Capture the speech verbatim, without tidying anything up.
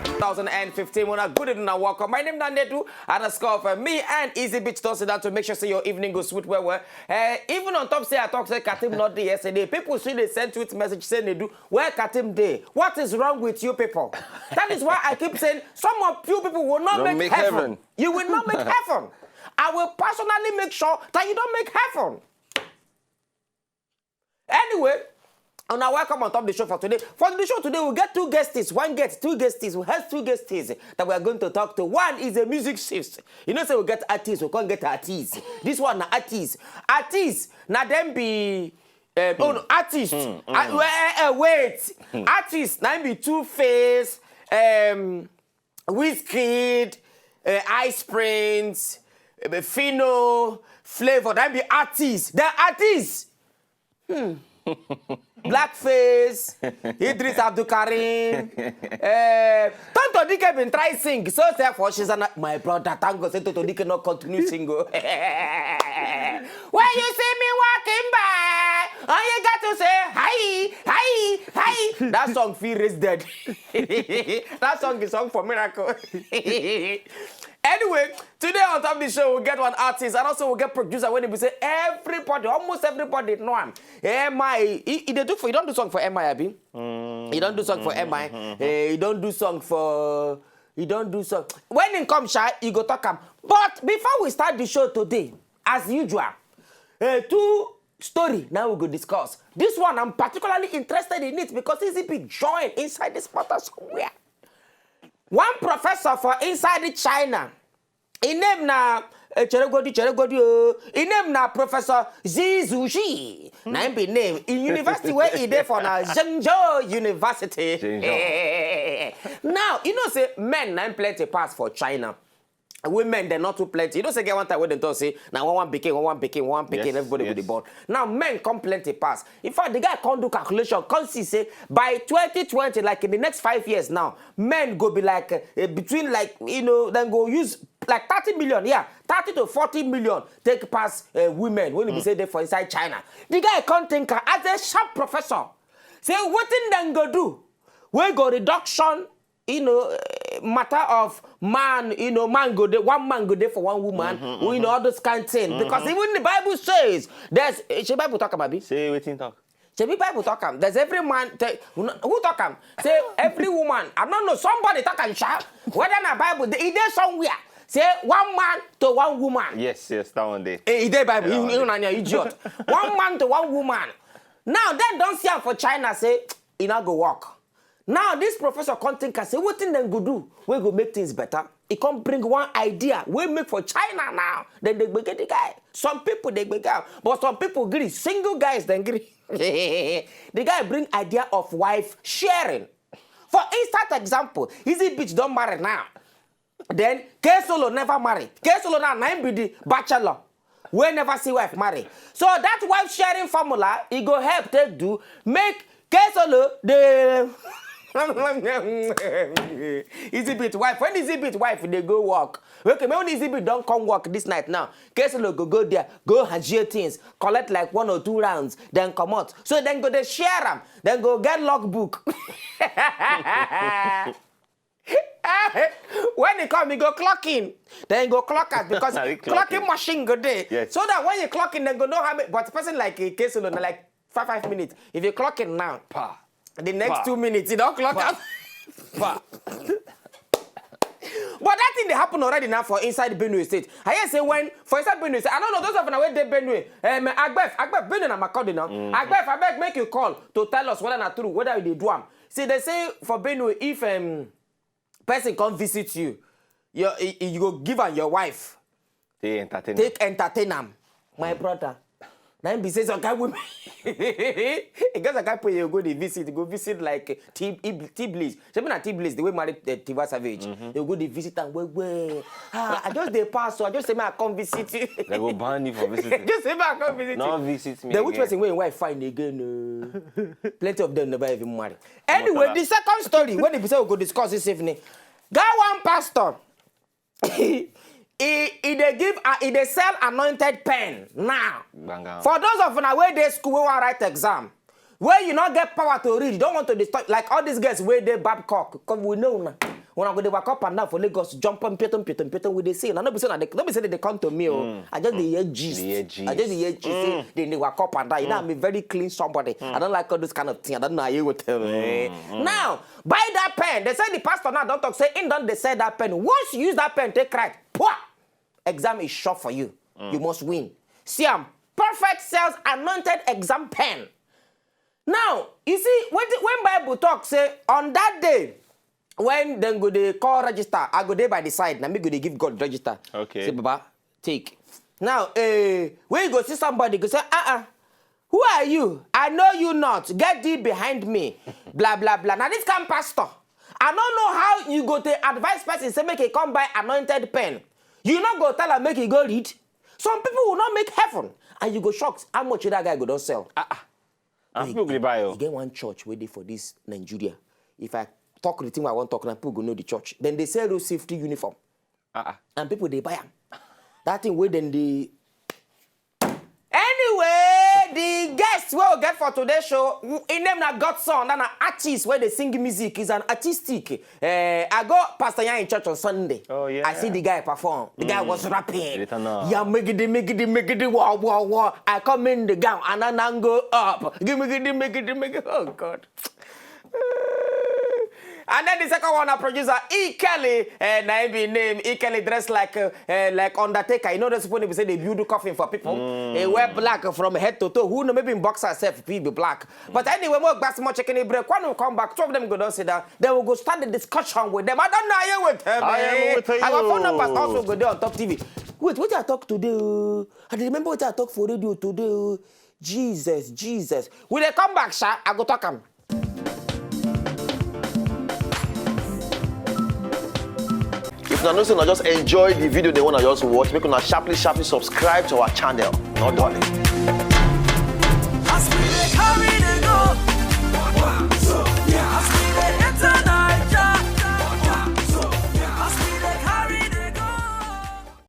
Two thousand and fifteen. Una good evening and welcome. My name na Nedu underscore for me and Easy Beach don sit down to make sure say your evening go sweet well well. Uh, even on top say I talk say Katim not there yesterday. People see they send tweet message say Nedu, where Katim dey? What is wrong with you people? That is why I keep saying some of you people will not Don't make, make heaven. Heaven. You will not make heaven. I will personally make sure that you don't make heaven. Anyway, and now welcome on top the show for today. For the show today, we get two guests, one guest, two guests. We have two guests that we are going to talk to. One is a music shift. You know, say we get artists, we can't get artists. This one na artists. Artists, na them be um, oh no, artists. Uh, wait, uh, wait. Artists, na be Two Face, um, Wizkid, uh, Ice Prince, uh, Fino, Flavor. That be artists. They're artists. Hmm. Blackface, Idris Abdulkarim. Uh, Tonto Dike been try sing. So therefore, she's an my brother. Thank God, say Tonto Dike not continue single. When you see me walking by, all you got to say hi, hi, hi. That song feel raised dead. That song is song for miracle. Anyway, today on top of the show, we get one artist and also we get producer when we say everybody, almost everybody know him. M I, he, he dey do for, he don't do song for M I, Abi? He don't do song for M I. Eh, he don't do song for, he don't do song. When he come, shy, he go talk him. But before we start the show today, as usual, uh, two story now we go discuss. This one, I'm particularly interested in it because Easy Beat join inside this matter somewhere. One professor for inside China, his name na uh, Cheregodi, Cheregodi, oh. His name na Professor Xi Zushi. Na him be name. In university where he dey for na Zhengzhou University. Zhengzhou. Now, you know say men na him plenty pass for China. Women, they're not too plenty. You know, say get one time when they talk say, now one one became, one one became, one became, Yes, everybody go yes. dey born. Now men come plenty pass. In fact, the guy come do calculation, come see say by twenty twenty, like in the next five years now, men go be like uh, between like you know, then go use like thirty million, yeah, thirty to forty million take pass uh, women when we say they for inside China. The guy come think uh, as a sharp professor, say what thing then go do? We go reduction you know, eh, matter of man, you know, man go there, one man go there for one woman, you know, all this kind of thing. Because even the Bible says, there's, eh, the Bible talk about this. Say wetin talk. The Bible talk about there's every man, te- who talk am? Say every woman, I don't know, somebody talk am, sha. Whether na Bible, e dey somewhere. Say one man to one woman. Yes, yes, that one day. Eh, e dey Bible, you, you na idiot. One man to one woman. Now, then don't see am for China, say, e no go work. Now this professor come think and say wetin dem go do wey go make things better. E come bring one idea wey make for China now. Then they gbege the guy. Some people they gbege am, but some people gree. Single guys then gree. The guy bring idea of wife sharing. For instant example, Easy Beach don marry now. Then K Solo never marry. K Solo now na him be the bachelor wey never see wife marry. So that wife sharing formula e go help take do make K Solo dey Easy Beat wife. When Easy Beat wife dey go work, okay, make when Easy Beat don come work this night now, K Solo go go there, go hajie things, collect like one or two rounds, then comot. So then go dey share am, then go get logbook. When he come, he go clock in. Then he go clock out because He clock clocking in. Machine go there. Yes. So that when you clock in, then go know how many. But person like a case alone, like five five minutes. If you clock in now, Pa. The next Pa. two minutes, you don't clock out. Pa. But that thing they happen already now for inside Benue State. I hear say when for inside Benue State, I don't know those of now where they Benue. Um, Agbef, Agbef, Benue na Makurdi now. Agbef, I beg make you call to tell us whether na true, whether you dey do am. See, they say for Benue, if um person come visit you, you, you go give am your wife, They entertain. take entertain am. My brother, Na im be say some kind women, e get some kind people you go dey visit, go visit like T-, Ib-, Tbilisi. Shebi na Tbilisi, the way marry, eh, Tiwa Savage. You go dey visit am well well. Ah, I just dey pass, so I just say make I come visit you. They go ban you for visiting. Just say make I come visit No you. visit me Then which again. Person wey im wife fine again? Uh, plenty of them never even marry. Anyway, the second story wey the person we go discuss this evening, that one pastor, he he dey give, uh, he dey sell anointed pen now. Gbanga. For those of una wey dey school, wey wan write exam, wey you no get power to read, you don't want to disturb, like all these girls wey dey Babcock, 'cause we know una. Una go dey walk up and down for Lagos, jump on pietum pietum pietum. We dey see. I no be say na dey, no be say they dey come to me. Oh, I just dey hear gist. Dey hear gist. I just dey hear gist. Say they dey walk up and down. You know, I'm a very clean somebody. I don't like all this kind of thing. I don't know how you go tell me. Now, buy that pen. They say the pastor now don't talk. Say in don dey sell that pen. Once you use that pen, take right. Pwah! Exam is sure for you. You must win. See am, perfect sells anointed exam pen. Now, you see, when the, when Bible talk say on that day, when dem go dey call register, I go dey by the side. Na me go dey give God register. Okay. Say, Baba, take. Now, eh, when you go see somebody, go say, uh-uh, who are you? I know you not. Get thee behind me. Blah, blah, blah. Now, this kind pastor, I don't know how you go to advise person, say make he come buy anointed pen. You not go tell am make he go read. Some people will not make heaven, and you go shocked how much that guy go don sell. And people go dey buy E oh. Get one church wey dey for this Nigeria. If I talk the thing I wan talk now, people go know the church. Then they sell those safety uniform, Uh-uh. And people dey buy am. That thing wey dem dey. Anyway, the guest wey we get for today show, w- him name na Godson, na na artist wey dey sing music. He's an artistic. Uh, I go Pastor Yan in church on Sunday. Oh, yeah. I see the guy perform. The guy was rapping. Later now. Yeah, megidi megidi megidi wah wah wah. I come in the gown and I now go up. Give me gidi megidi megidi. Oh God. And then the second one, our producer E Kelly, uh, na him be name. E Kelly dressed like uh, uh, like Undertaker. You know those people wey be say they build coffin for people. He wear black from head to toe. Who know, maybe in boxer self, he be black. But anyway, more gbas, more chicken break. When we come back, two of them go down sit down. Then we go start the discussion with them. I don't know how you with them. I am with Our phone you. Numbers also go there on top T V. Wait, what I talk today? Oh? I dey remember what I talk for radio today. Oh. Jesus, Jesus. When they come back, sha, I go talk am. If una know say una just enjoy the video, the one I just watch, make una sharply, sharply subscribe to our channel. No darling. As we dey carry the